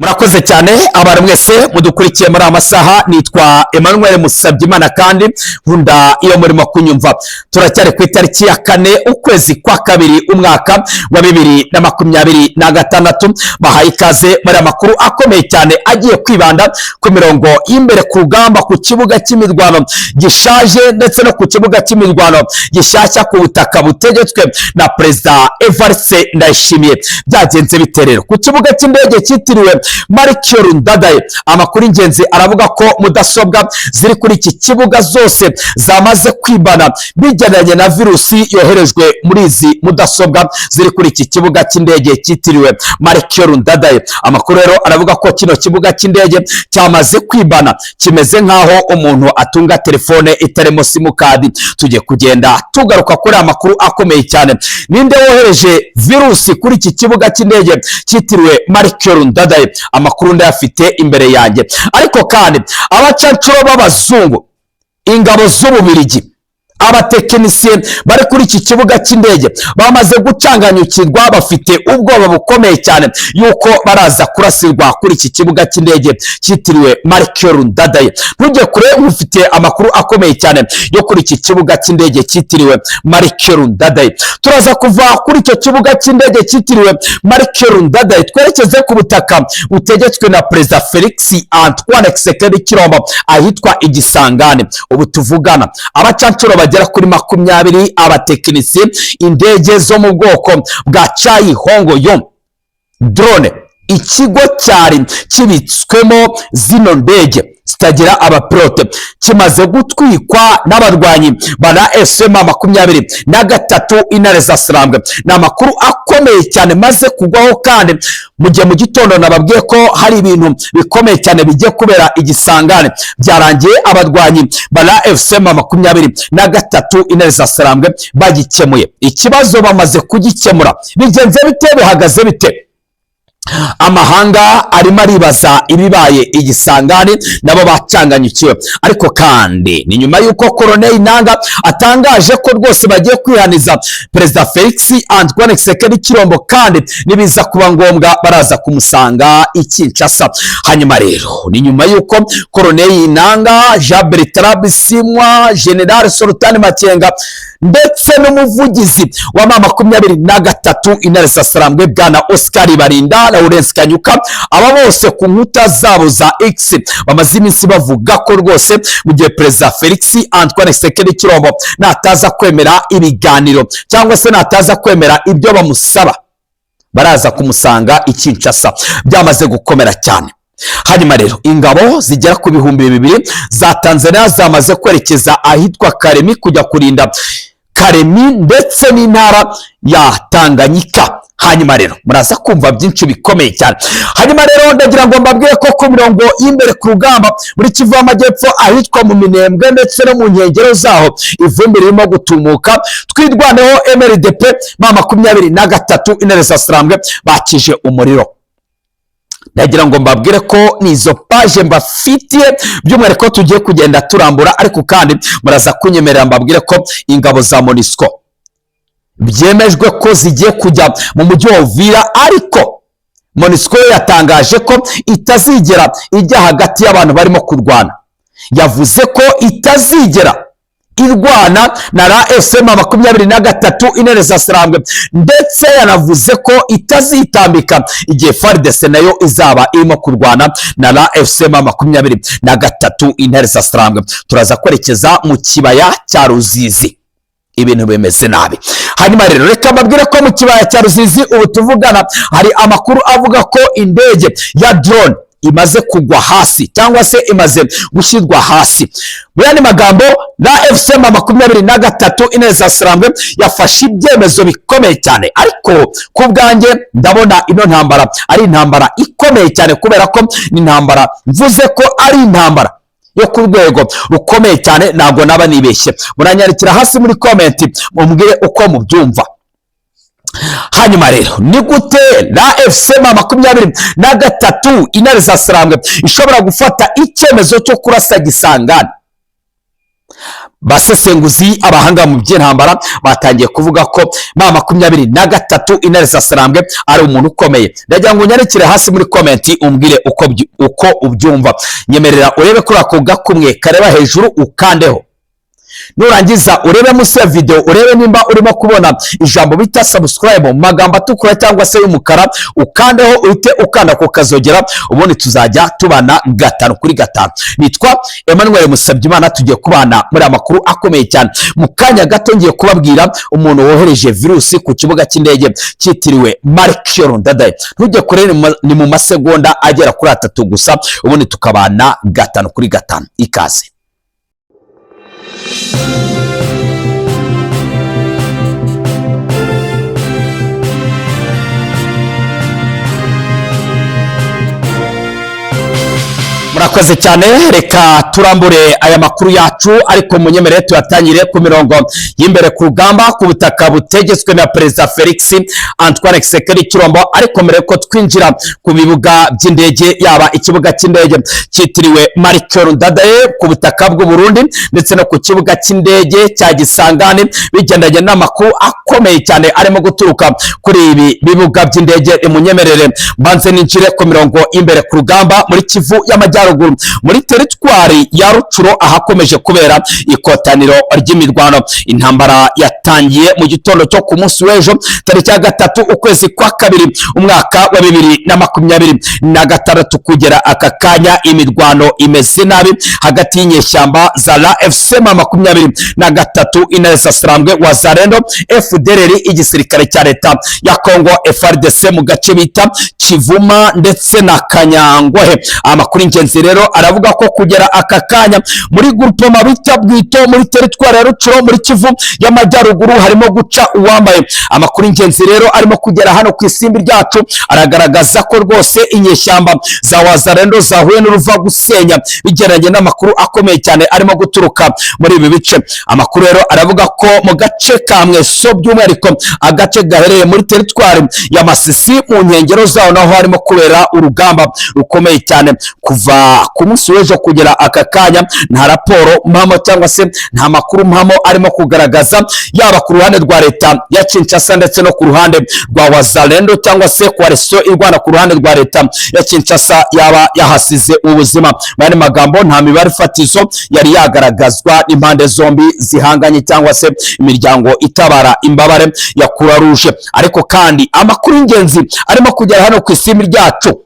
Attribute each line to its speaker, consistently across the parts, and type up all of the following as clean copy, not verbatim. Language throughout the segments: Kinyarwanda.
Speaker 1: Murakoze cyane abantu mwese mudukurikiye muri aya masaha. Nitwa Emmanuel Musabyimana kandi nkunda iyo murimo kunyumva. Turacyari ku itariki ya 4, ukwezi kwa 2, umwaka wa 2026. Bahaye ikaze muri aya makuru akomeye cyane agiye kwibanda ku mirongo y'imbere ku rugamba, ku kibuga cy'imirwano gishaje ndetse no ku kibuga cy'imirwano gishyashya ku butaka butegetswe na Perezida Evariste Ndayishimiye. Byagenze bite rero ku kibuga cy'indege cyitiriwe Melchior Ndadaye? Amakuru y'ingenzi aravuga ko mudasobwa ziri kuri iki kibuga zose zamaze kwibana bigendanye na virusi yoherejwe muri izi mudasobwa ziri kuri iki kibuga cy'indege cyitiriwe Melchior Ndadaye. Amakuru rero aravuga ko kino kibuga cy'indege cyamaze kwibana, kimeze nk'aho umuntu atunga telefone itarimo simukadi. Tugiye kugenda tugaruka kuri aya makuru akomeye cyane. Ninde wohereje virusi kuri iki kibuga cy'indege cyitiriwe Melchior Ndadaye? Amakuru ndayafite imbere yanjye. Ariko kandi abacancuro b'abazungu, ingabo z'Ububirigi, abatekinisiye bari kuri iki kibuga cy'indege bamaze gucanganyukirwa, bafite ubwoba bukomeye cyane yuko baraza kurasirwa kuri iki kibuga cy'indege cyitiriwe Melchior Ndadaye. Ntujye kure, mufite amakuru akomeye cyane yo kuri iki kibuga cy'indege cyitiriwe Melchior Ndadaye. Turaza kuva kuri icyo kibuga cy'indege cyitiriwe Melchior Ndadaye, twerekeze ku butaka butegetswe na Perezida Felix Antoine Tshisekedi Tshilombo ahitwa Igisangane. Ubu tuvugana abacancuro bagera kuri 20, abatekinisiye, indege zo mu bwoko bwa Caihong Yuan drone, ikigo cyari kibitswemo zino ndege zitagira abapilote kimaze gutwikwa n'abarwanyi ba AFC M23, Intare za Sarambwe. Ni amakuru akomeye cyane maze kugwaho, kandi mu gihe mu gitondo nababwiye ko hari ibintu bikomeye cyane bigiye kubera Igisangane, byarangiye abarwanyi ba AFC M23, Intare za Sarambwe bagikemuye. Ikibazo bamaze kugikemura. Bigenze bite? Bihagaze bite? Amahanga arimo aribaza ibibaye Igisangane, nabo bacanganyukiwe. Ariko kandi ni nyuma y'uko Koroneli Nanga atangaje ko rwose bagiye kwihaniza Perezida Felix Antoine Tshisekedi Tshilombo, kandi nibiza kuba ngombwa baraza kumusanga i Kinshasa. Hanyuma rero ni nyuma y'uko Koroneli Nanga, Jean Bertrand Bisimwa, General Sultan Makenga ndetse n'umuvugizi wa M23, Intare za Sarambwe, bwana Oscar Barinda Lawrence Kanyuka, aba bose ku nkuta zabo za X bamaze iminsi bavuga ko rwose mu gihe Perezida Felix Antoine Tshisekedi Tshilombo nataza kwemera ibiganiro cyangwa se nataza kwemera ibyo bamusaba, baraza kumusanga i Kinshasa. Byamaze gukomera cyane. Hanyuma rero ingabo zigera ku 2000 za Tanzania zamaze kwerekeza ahitwa Karemi kujya kurinda Karemi ndetse n'intara ya Tanganyika. Hanyuma rero muraza kumva byinshi bikomeye cyane. Hanyuma rero ndagira ngo mbabwire ko ku mirongo y'imbere ku rugamba muri Kivu y'Amajyepfo, ahitwa mu Minembwe ndetse no mu nkengero zaho, ivumbi ririmo gutumuka. Twirwaneho, MRDP, M23, Intare za Sarambwe bakije umuriro. Ndagira ngo mbabwire ko ni izo paje mbafitiye by'umwihariko tugiye kugenda turambura. Ariko kandi muraza kunyemerera mbabwire ko ingabo za MONUSCO byemejwe ko zigiye kujya mu mujyi wa Uvira, ariko MONUSCO yo yatangaje ko itazigera ijya hagati y'abantu barimo kurwana. Yavuze ko itazigera irwana na AFC M23, Intare za Sarambwe, ndetse yanavuze ko itazitambika igihe FARDC nayo izaba irimo kurwana na AFC M23, Intare za Sarambwe. Turaza kwerekeza mu kibaya cya Ruzizi, ibintu bimeze nabi. Hanyuma rero reka mbabwire ko mu kibaya cya Ruzizi ubu tuvugana hari amakuru avuga ko indege ya drone imaze kugwa hasi cyangwa se imaze gushyirwa hasi. Mu yandi magambo, AFC M23, Intare za Sarambwe yafashe ibyemezo bikomeye cyane. Ariko ku bwanjye ndabona ino ntambara ari intambara ikomeye cyane, kubera ko ni intambara, mvuze ko ari intambara yo ku rwego rukomeye cyane ntabwo naba nibeshye. Muranyandikira hasi muri comment mumbwire uko mubyumva. Hanyuma rero ni gute AFC M23, Intare za Sarambwe ishobora gufata icyemezo cyo kurasa Gisangani? Basesenguzi, abahanga mu by'intambara batangiye kuvuga ko M23 Intare za Sarambwe ari umuntu ukomeye. Ndagira ngo unyandikire hasi muri comment umbwire uko ubyumva. Nyemerera urebe kuri ako gakumwe kareba hejuru, ukandeho. Nurangiza urebe munsi ya video, urebe nimba urimo kubona ijambo bita subscribe mu magambo atukura cyangwa se y'umukara, ukandeho, uhite ukanda ku kazogera, ubundi tuzajya tubana gatanu kuri gatanu. Nitwa Emmanuel Musabyimana, tugiye kubana muri aya makuru akomeye cyane. Mu kanya gato ngiye kubabwira umuntu wohereje virusi ku kibuga cy'indege cyitiriwe Melchior Ndadaye. Ntujye kure, ni mu masegonda agera kuri 3 gusa, ubundi tukabana gatanu kuri gatanu. Ikaze. Murakoze cyane. Reka turambure aya makuru yacu, ariko munyemerere tuyatangire ku mirongo y'imbere ku rugamba ku butaka butegetswe na Perezida Felix Antoine Tshisekedi Tshilombo. Ariko mbere ko twinjira ku bibuga by'indege, yaba ikibuga cy'indege cyitiriwe Melchior Ndadaye ku butaka bw'u Burundi ndetse no ku kibuga cy'indege cya Gisangani, bigendanye n'amakuru akomeye cyane arimo guturuka kuri ibi bibuga by'indege, munyemerere mbanze ninjire ku mirongo y'imbere ku rugamba muri Kivu y'Amajyaruguru, muri teritwari ya Rucuro, ahakomeje kubera ikotaniro ry'imirwano. Intambara yatangiye mu gitondo cyo ku munsi w'ejo, tariki ya 3 ukwezi kwa 2 umwaka wa 2026. Kugera aka kanya imirwano imeze nabi hagati y'inyeshyamba za la FC M23 Intare za Sarambwe, Wazalendo, FDLR, igisirikare cya leta ya Congo FARDC mu gace bita Kivuma ndetse na Kanyangwahe. Amakuru ingenzi rero aravuga ko kugera aka kanya muri groupement bita Bwito muri teritwari ya Rucuro muri Kivu y'Amajyaruguru harimo guca uwambaye. Amakuru ingenzi rero arimo kugera hano ku isimbi ryacu aragaragaza ko rwose inyeshyamba za Wazalendo zahuye n'uruva gusenya, bigeranye n'amakuru akomeye cyane arimo guturuka muri ibi bice. Amakuru rero aravuga ko mu gace ka Mweso, by'umwihariko agace gaherereye muri teritwari ya Masisi mu nkengero zaho, naho harimo kubera urugamba rukomeye cyane. Kuva ku munsi w'ejo kugera aka kanya nta raporo mpamo cyangwa se nta makuru mpamo arimo kugaragaza, yaba ku ruhande rwa leta ya Kinshasa ndetse no ku ruhande rwa Wazalendo cyangwa se coalition irwana ku ruhande rwa leta ya Kinshasa yaba yahasize ubuzima. Mu yandi magambo, nta mibare fatizo yari yagaragazwa n'impande zombi zihanganye cyangwa se imiryango itabara imbabare ya Croix Rouge. Ariko kandi amakuru y'ingenzi arimo kugera hano ku isimbi ryacu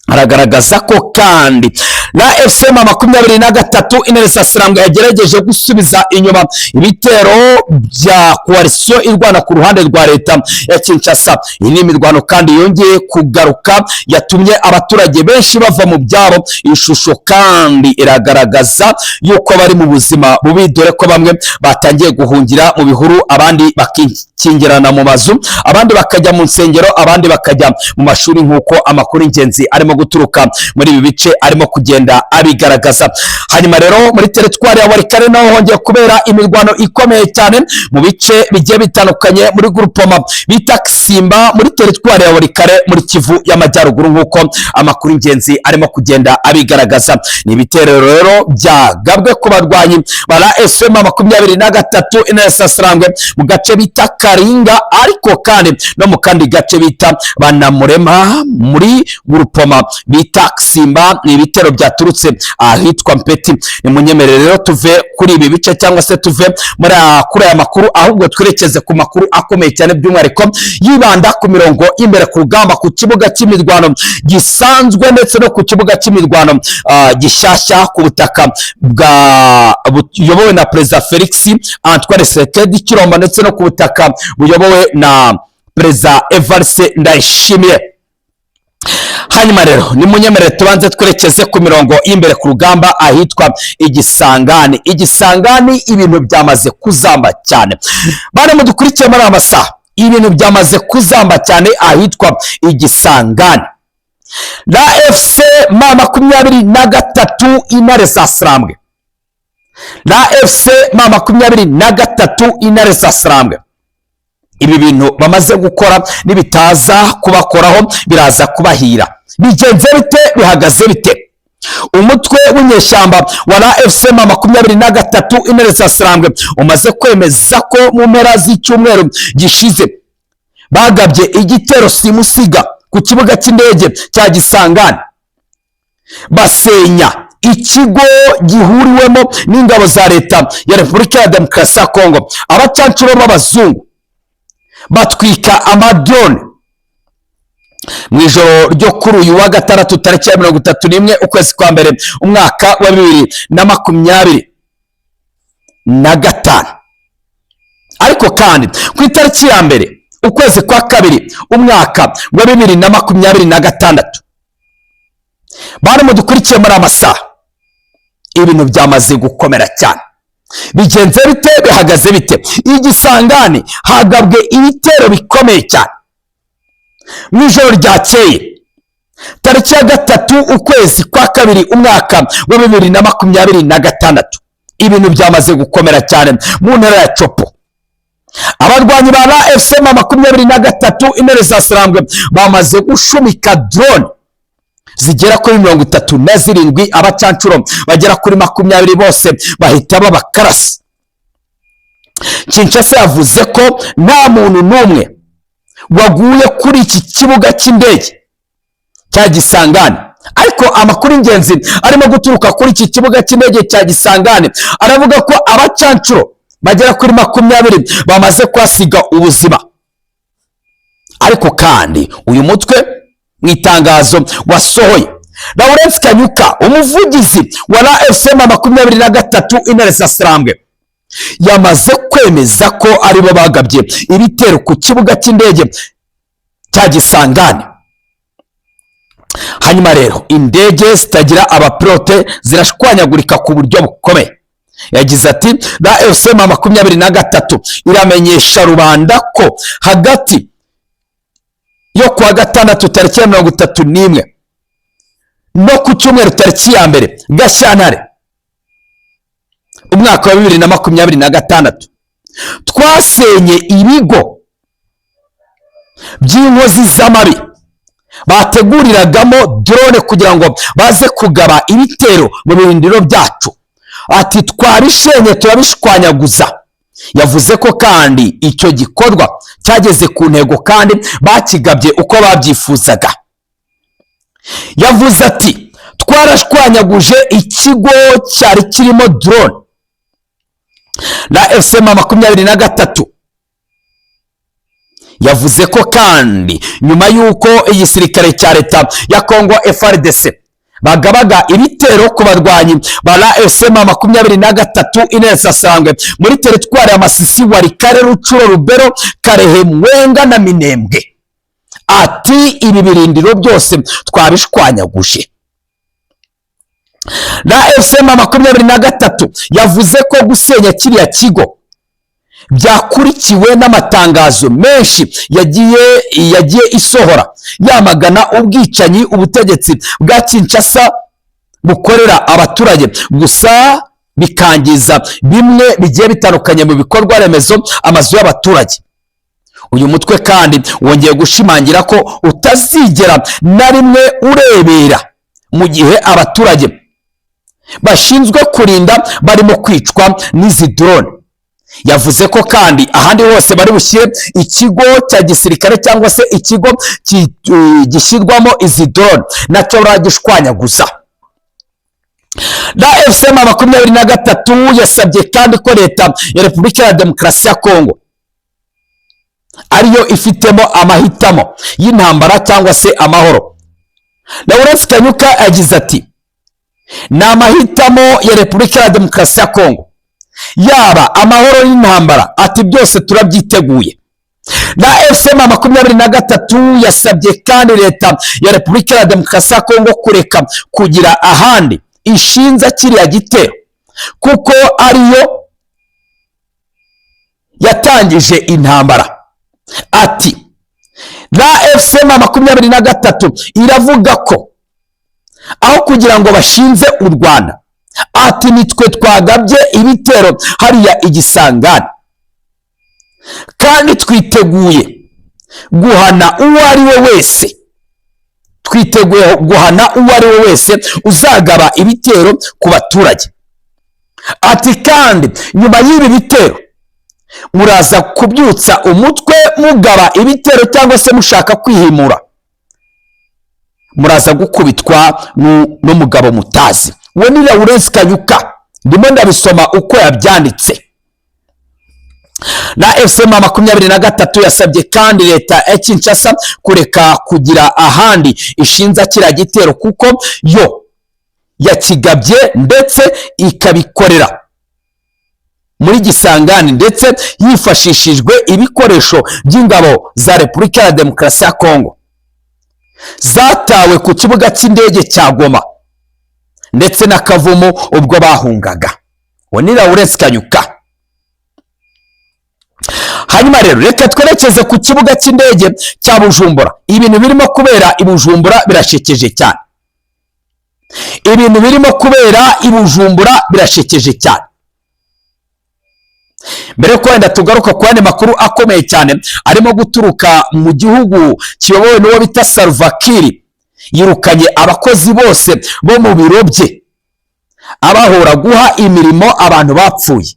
Speaker 1: aragaragaza ko kandi na FC M23 Intare za Sarambwe yagerageje gusubiza inyuma ibitero bya coalition irwana ku ruhande rwa leta ya Kinshasa. Iyi ni imirwano kandi yongeye kugaruka yatumye abaturage benshi bava mu byabo. Ishusho kandi iragaragaza yuko bari mu buzima bubi, dore ko bamwe batangiye guhungira mu bihuru, abandi bakikingirana mu mazu, abandi bakajya mu nsengero, abandi bakajya mu mashuri, nk'uko amakuru ingenzi arimo guturuka muri ibi bice arimo kugenda abigaragaza. Hanyuma rero muri teritwari ya Walikale naho hongeye kubera imirwano ikomeye cyane mu bice bigiye bitandukanye muri groupement bita Kisimba muri teritwari ya Walikale muri Kivu y'Amajyaruguru, nk'uko amakuru ingenzi arimo kugenda abigaragaza. Ni ibitero rero byagabwe ku barwanyi ba FM 23 Intare za Sarambwe mu gace bita Karinga, ariko kandi no mu kandi gace bita Banamurema muri groupement bita Kisimba. Ni ibitero byaturutse ahitwa Mpeti. Ni munyemerere rero tuve kuri ibi bice cyangwa se tuve muri kuri aya makuru, ahubwo twerekeze ku makuru akomeye cyane, by'umwihariko yibanda ku mirongo y'imbere ku rugamba, ku kibuga cy'imirwano gisanzwe ndetse no ku kibuga cy'imirwano gishyashya ku butaka bwa buyobowe na Perezida Felix Antoine Tshisekedi Tshilombo ndetse no ku butaka buyobowe na Perezida Evariste Ndayishimiye. Hanyuma rero ni munyemerere tubanze twerekeze ku mirongo y'imbere ku rugamba ahitwa Igisangani. Igisangani ibintu byamaze kuzamba cyane. Bane mudukurikiye muri aya masaha, ibintu byamaze kuzamba cyane ahitwa Igisangani. Na FC M23 Intare za Sarambwe, na FC M23 Intare za Sarambwe, ibi bintu bamaze gukora nibitaza kubakoraho biraza kubahira. Bigenze bite? Bihagaze bite? Umutwe w'inyeshyamba wa AFC M23 Intare za Sarambwe umaze kwemeza ko mu mpera z'icyumweru gishize bagabye igitero simusiga ku kibuga cy'indege cya Gisangani, basenya ikigo gihuriwemo n'ingabo za Leta ya Repubulika ya Demokarasi ya Kongo, abacancuro b'abazungu batwika amadrone mu ijoro ryo kuri uyu wa gatandatu, tariki ya 31 ukwezi kwa mbere, umwaka wa 2025. Ariko kandi ku itariki ya 1 ukwezi kwa kabiri, umwaka wa 2026, bari mudukurikiye muri amasaha, ibintu byamaze gukomera cyane. Bigenze bite? Bihagaze bite? Igisangani hagabwe ibitero bikomeye cyane mu ijoro ryakeye, tariki ya 3 ukwezi kwa kabiri, umwaka wa 2026. Ibintu byamaze gukomera cyane mu ntara ya Tshopo. Abarwanyi ba AFC M23 Intare za Sarambwe bamaze gushumika drone zigera kuri 37, abacancuro bagera kuri 20 bose bahita babakarasi. Kinshasa yavuze ko nta muntu n'umwe waguye kuri iki kibuga cy'indege cya Gisangani, ariko amakuru y'ingenzi arimo guturuka kuri iki kibuga cy'indege cya Gisangani aravuga ko abacancuro bagera kuri 20 bamaze kuhasiga ubuzima. Ariko kandi uyu mutwe mu itangazo wasohoye, Lawrence Kanyuka, umuvugizi wa AFC M23 Intare za Sarambwe, yamaze kwemeza ko aribo bagabye ibitero ku kibuga cy'indege cya Gisangani. Hanyuma rero indege zitagira abapilote zirashwanyagurika ku buryo bukomeye. Yagize ati: "AFC M23 iramenyesha rubanda ko hagati yo kuwa gatandatu tariki ya 31 no ku cyumweru tariki ya 1 Gashyantare, umwaka wa 2026, twasenye ibigo by'inkozi z'amabi bateguriragamo drone kugira ngo baze kugaba ibitero mu birindiro byacu." Ati: "Twabishenye, turabishwanyaguza." Yavuze ko kandi icyo gikorwa cyageze ku ntego kandi bakigabye uko babyifuzaga. Yavuze ati: "Twarashwanyaguje ikigo cyari kirimo drone." Na AFC M23 yavuze ko kandi nyuma y'uko igisirikare cya Leta ya Congo FARDC bagabaga ibitero ku barwanyi ba AFC M23 Intare za Sarambwe muri teritwari ya Masisi, Walikale, Rutshuru, Lubero, Kalehe, Mwenga na Minembwe, ati: "Ibi birindiro byose twabishwanyaguje." Na AFC M23 yavuze ko gusenya kiriya kigo byakurikiwe n'amatangazo menshi yagiye isohora yamagana ubwicanyi ubutegetsi bwa Kinshasa bukorera abaturage, gusa bikangiza bimwe bigiye bitandukanye mu bikorwa remezo, amazu y'abaturage. Uyu mutwe kandi wongeye gushimangira ko utazigera na rimwe urebera mu gihe abaturage bashinzwe kurinda barimo kwicwa n'izi drone. Yavuze ko kandi ahandi hose bari bushyire ikigo cya gisirikare cyangwa se ikigo gishyirwamo izi drone nacyo baragishwanyaguza. Na AFC M23 yasabye kandi ko Leta ya Repubulika ya Demokarasi ya Kongo ariyo ifitemo amahitamo y'intambara cyangwa se amahoro. Lawrence Kanyuka yagize ati: "Ni amahitamo ya Repubulika ya Demokarasi ya Kongo, yaba amahoro n'intambara." Ati: "Byose turabyiteguye." Na AFC M23 yasabye kandi Leta ya Repubulika ya Demokarasi ya Kongo kureka kugira ahandi ishinza kiriya gitero, kuko ariyo yatangije intambara. Ati: "Na AFC M23 iravuga ko aho kugira ngo bashinze u Rwanda, ati nitwe twagabye ibitero hariya igisangani, kandi twiteguye guhana uwo ari we wese." Twiteguye guhana uwo ari we wese uzagaba ibitero ku baturage. Ati kandi nyuma y'ibi bitero muraza kubyutsa umutwe mugaba ibitero cyangwa se mushaka kwihimura, muraza gukubitwa n'umugabo mutazi. Uwo ni Lawrence Kanyuka, ndimo ndabisoma uko yabyanditse. Na AFC M 23 yasabye kandi leta ya Kinshasa kureka kugira ahandi ishinza kiriya gitero, kuko yo yakigabye ndetse ikabikorera muri Gisangani, ndetse yifashishijwe ibikoresho by'ingabo za Repubulika ya Demokarasi ya Kongo zatawe ku kibuga cy'indege cya Goma ndetse na Kavumu ubwo bahungaga. Uwo ni Lawrence Kanyuka. Hanyuma rero reka twerekeze ku kibuga cy'indege cya Bujumbura. Ibintu birimo kubera i Bujumbura birashekeje cyane. Ibintu birimo kubera i Bujumbura birashekeje cyane. Mbere yuko wenda tugaruka ku yandi makuru akomeye cyane arimo guturuka mu gihugu kiyobowe n'uwo bita Salva Kiir, yirukanye abakozi bose bo mu biro bye, abahora guha imirimo abantu bapfuye.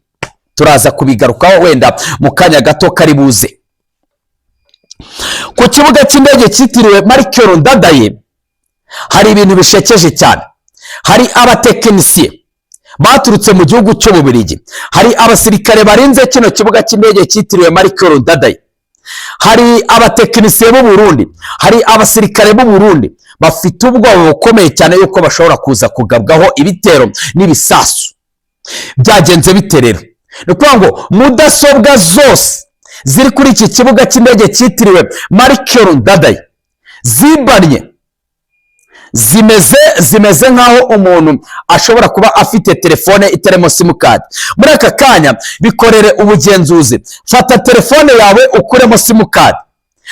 Speaker 1: Turaza kubigarukaho wenda mu kanya gato kari buze. Ku kibuga cy'indege cyitiriwe Melchior Ndadaye hari ibintu bishekeje cyane. Hari abatekinisiye baturutse mu gihugu cy'Ububiligi, hari abasirikare barinze kino kibuga cy'indege cyitiriwe Melchior Ndadaye, hari abatekinisiye b'u Burundi, hari abasirikare b'u Burundi bafite ubwoba bukomeye cyane yuko bashobora kuza kugabwaho ibitero n'ibisasu. Byagenze bite rero? Ni ukuvuga ngo mudasobwa zose ziri kuri iki kibuga cy'indege cyitiriwe Melchior Ndadaye zibannye, zimeze nk'aho umuntu ashobora kuba afite telefone itarimo simukadi. Muri aka kanya bikorere ubugenzuzi, fata telefone yawe ukuremo simukadi,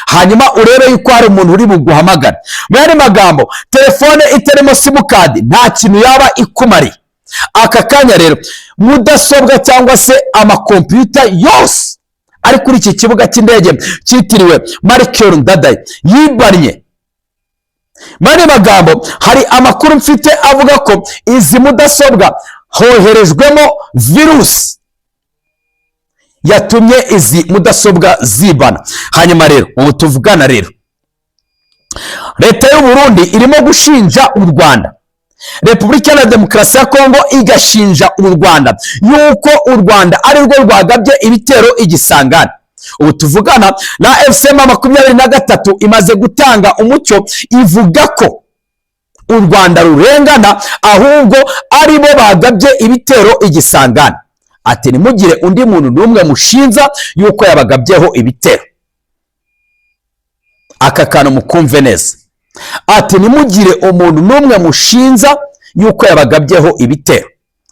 Speaker 1: hanyuma urebe yuko hari umuntu uri buguhamagara. Mu yandi magambo, telefone itarimo simukadi nta kintu yaba ikumariye. Aka kanya rero mudasobwa cyangwa se amakompiyuta yose ari kuri iki kibuga cy'indege cyitiriwe Melchior Ndadaye yibannye. Mu yandi magambo, hari amakuru mfite avuga ko izi mudasobwa hoherejwemo virusi yatumye izi mudasobwa zibana. Hanyuma rero ubu tuvugana rero, leta y'u Burundi irimo gushinja u Rwanda, Repubulika ya Demokarasi ya Kongo igashinja u Rwanda yuko u Rwanda ari rwo rwagabye ibitero igisangane. Ubu tuvugana na AFC M 23 imaze gutanga umucyo, ivuga ko u Rwanda rurengana, ahubwo aribo bagabye ibitero igisangane. Ati ntimugire undi muntu n'umwe mushinza yuko yabagabyeho ibitero. Aka kantu mukumve neza. Ati ntimugire umuntu n'umwe mushinza yuko yabagabyeho ibitero.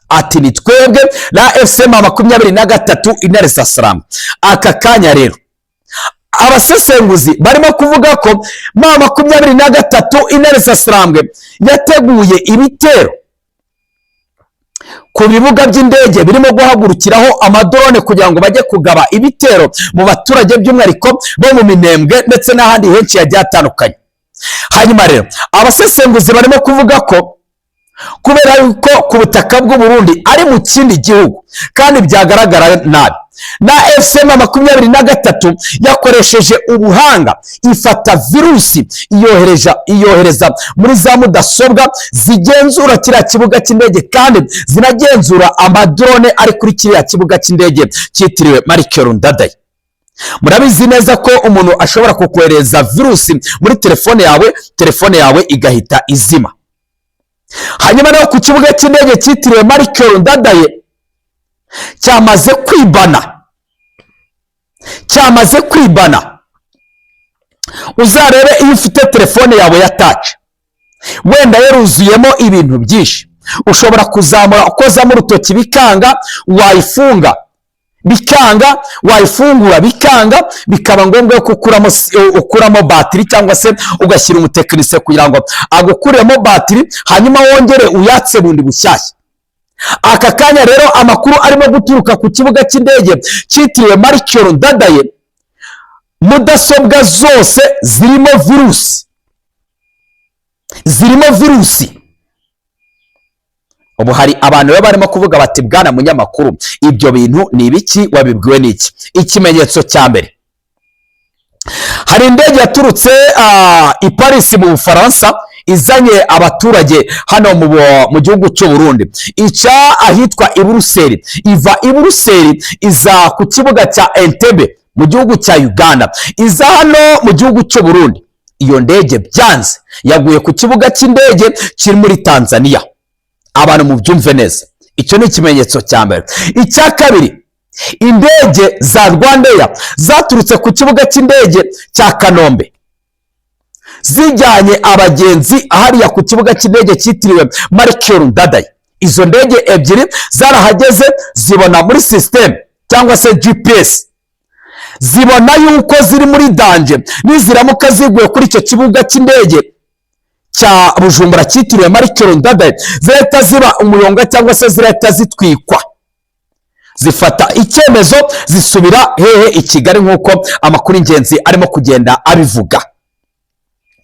Speaker 1: Ati ni twebwe na AFC M 23 Intare za Sarambwe. Aka kanya rero abasesenguzi barimo kuvuga ko M 23 Intare za Sarambwe yateguye ibitero ku bibuga by'indege birimo guhagurukiraho amadrone kugira ngo bajye kugaba ibitero mu baturage, by'umwihariko bo mu Minembwe ndetse n'ahandi henshi hagiye hatandukanye. Hanyuma rero abasesenguzi barimo kuvuga ko kubera yuko ku butaka bw'u Burundi ari mu kindi gihugu kandi byagaragara nabi, na AFC M 23 yakoresheje ubuhanga, ifata virusi iyohereza muri za mudasobwa zigenzura kiriya kibuga cy'indege, kandi zinagenzura amadrone ari kuri kiriya kibuga cy'indege cyitiriwe Melchior Ndadaye. Murabizi neza ko umuntu ashobora kukohereza virusi muri telefone yawe, telefone yawe igahita izima. Hanyuma naho ku kibuga cy'indege cyitiriwe Melchior Ndadaye cyamaze kwibana, cyamaze kwibana. Uzarebe iyo ufite telefone yawe ya touch, wenda yaruzuyemo ibintu byinshi, ushobora kuzamura ukozamo urutoki bikanga, wayifunga bikanga, wayifungura bikanga, bikaba ngombwa ko ukuramo batiri cyangwa se ugashyira umutekinisiye kugira ngo agukuremo batiri, hanyuma wongere uyatse bundi bushyashya. Aka kanya rero amakuru arimo guturuka ku kibuga cy'indege cyitiriwe Melchior Ndadaye, mudasobwa zose zirimo virusi. Zirimo virusi. Ubu hari abantu baba barimo kuvuga bati: "Bwana munyamakuru, ibyo bintu ni ibiki? Wabibwiwe n'iki?" Ikimenyetso cya mbere, hari indege yaturutse i Paris mu Bufaransa izanye abaturage hano mu gihugu cy'u Burundi, ica ahitwa i Buruseli, iva i Buruseli iza ku kibuga cya Entebbe mu gihugu cya Uganda, iza hano mu gihugu cy'u Burundi. Iyo ndege byanze, yaguye ku kibuga cy'indege kiri muri Tanzania. Abantu mubyumve neza, icyo ni ikimenyetso cya mbere. Icya kabiri, indege za RwandAir zaturutse ku kibuga cy'indege cya Kanombe zijyanye abagenzi hariya ku kibuga cy'indege cyitiriwe Melchior Ndadaye. Izo ndege ebyiri zarahageze, zibona muri système cyangwa se GPS, zibona yuko ziri muri danger. Niziramuka ziguye kuri icyo kibuga cy'indege cya Bujumbura cyitiriwe Melchior Ndadaye, zirahita ziba umuyonga cyangwa se zirahita zitwikwa. Zifata icyemezo, zisubira hehe? I Kigali, nk'uko amakuru y'ingenzi arimo kugenda abivuga.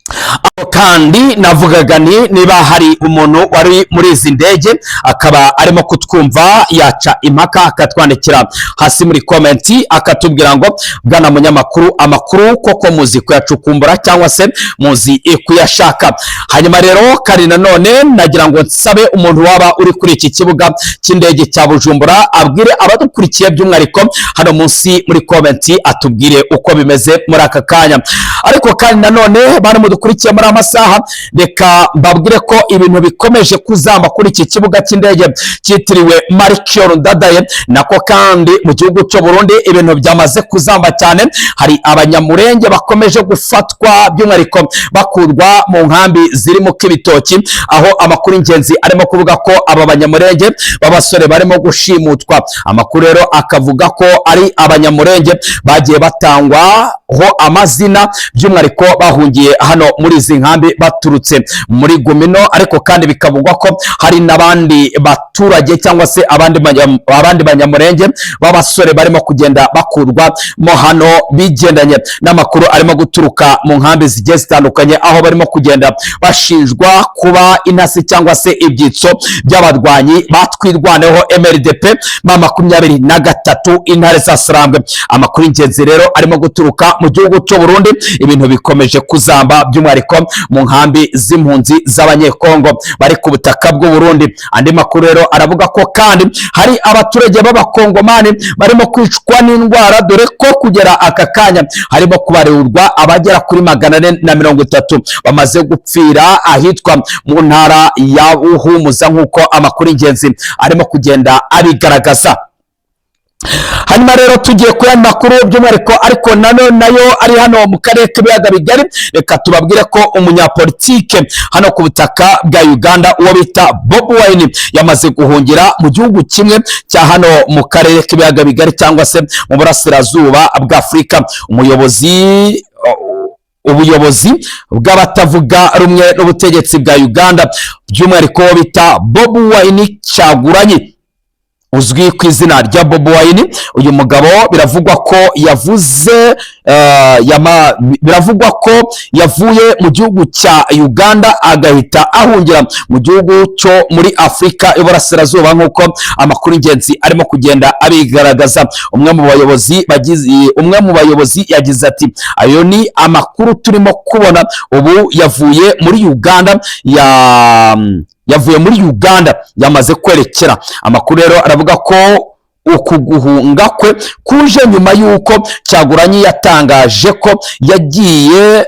Speaker 1: Aho kandi navugaga ni niba hari umuntu wari muri izi ndege akaba arimo kutwumva, yaca impaka akatwandikira hasi muri comment, akatubwira ngo: "Bwana munyamakuru, amakuru koko muzi kuyacukumbura cyangwa se muzi kuyashaka." Hanyuma rero kandi nanone nagira ngo nsabe umuntu waba uri kuri iki kibuga cy'indege cya Bujumbura abwire abadukurikiye, by'umwihariko hano munsi muri comment, atubwire uko bimeze muri aka kanya. Ariko kandi nanone, bantu mudukurikiye muri amasaha, reka mbabwire ko ibintu bikomeje kuzamba kuri iki kibuga cy'indege cyitiriwe Melchior Ndadaye. Nako kandi mu gihugu cy'u Burundi ibintu byamaze kuzamba cyane. Hari Abanyamurenge bakomeje gufatwa, by'umwihariko bakurwa mu nkambi ziri mu Kibitoki, aho amakuru y'ingenzi arimo kuvuga ko aba Banyamurenge b'abasore barimo gushimutwa. Amakuru rero akavuga ko ari Abanyamurenge bagiye batangwaho amazina, by'umwihariko bahungiye hano muri izi nkambi baturutse muri Gumino. Ariko kandi bikavugwa ko hari n'abandi baturage cyangwa se abandi Banyamurenge b'abasore barimo kugenda bakurwa mo hano, bigendanye n'amakuru arimo guturuka mu nkambi zigiye zitandukanye, aho barimo kugenda bashinjwa kuba intasi cyangwa se ibyitso by'abarwanyi batwirwaneho MRDP M23, Intare za Sarambwe. Amakuru y'ingenzi rero arimo guturuka mu gihugu cy'u Burundi, ibintu bikomeje kuzamba, by'umwihariko mu nkambi z'impunzi z'Abanyekongo bari ku butaka bw'u Burundi. Andi makuru rero aravuga ko kandi hari abaturage b'Abakongomani barimo kwicwa n'indwara, dore ko kugera aka kanya harimo kubarurwa abagera kuri 430 bamaze gupfira ahitwa mu ntara ya Buhumuza, nk'uko amakuru y'ingenzi arimo kugenda abigaragaza. Hanyuma rero tugiye kuri aya makuru by'umwihariko, ariko nano nayo ari hano mu karere k'ibiyaga bigari, reka tubabwire ko umunyapolitike hano ku butaka bwa Uganda, uwo bita Bobi Wine, yamaze guhungira mu gihugu kimwe cya hano mu karere k'ibiyaga bigari cyangwa se mu burasirazuba bwa Afurika. Ubuyobozi bw'abatavuga rumwe n'ubutegetsi bwa Uganda, by'umwihariko uwo bita Bobi Wine Kyagulanyi uzwi ku izina rya Bobi Wine. Uyu mugabo biravugwa ko yavuze biravugwa ko yavuye mu gihugu cya Uganda agahita ahungira mu gihugu cyo muri Afurika y'Uburasirazuba, nk'uko amakuru y'ingenzi arimo kugenda abigaragaza. Umwe mu bayobozi yagize ati: "Ayo ni amakuru turimo kubona ubu, yavuye muri Uganda, yavuye muri Uganda yamaze kwerekera." Amakuru rero aravuga ko uku guhunga kwe kuje nyuma y'uko Kyagulanyi yatangaje ko yagiye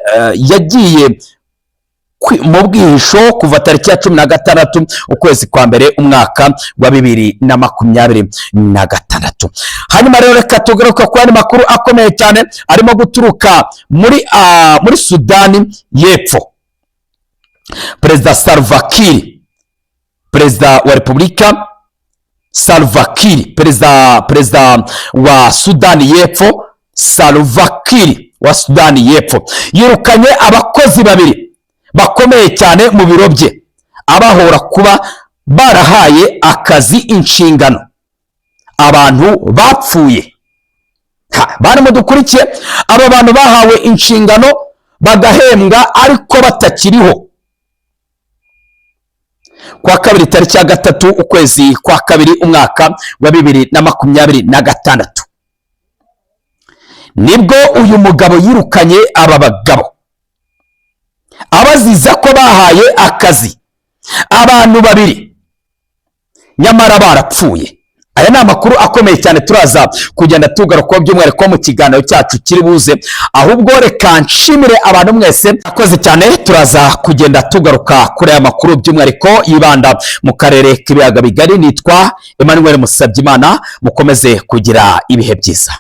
Speaker 1: mu bwihisho kuva tariki ya 16 ukwezi kwa mbere umwaka wa 2026. Hanyuma rero reka tugaruka ku yandi makuru akomeye cyane arimo guturuka muri Sudani y'Epfo. Perezida Salva Kiir, perezida wa repubulika Salva Kiir, perezida wa Sudani y'Epfo, Salva Kiir wa Sudani y'Epfo, yirukanye abakozi babiri bakomeye cyane mu biro bye, abahora kuba barahaye akazi inshingano abantu bapfuye. Bari mudukurikiye, aba bantu bahawe inshingano bagahembwa ariko batakiriho. Kuwa kabiri, tariki ya 3 ukwezi kwa kabiri, umwaka wa 2026, nibwo uyu mugabo yirukanye aba bagabo, abaziza ko bahaye akazi abantu babiri nyamara barapfuye. Aya ni amakuru akomeye cyane, turaza kugenda tugarukaho by'umwihariko mu kiganiro cyacu kiri buze. Ahubwo reka nshimire abantu mwese akoze cyane. Turaza kugenda tugaruka kuri aya makuru, by'umwihariko yibanda mu karere k'ibiyaga bigari. Nitwa Emmanuel Musabyimana, mukomeze kugira ibihe byiza.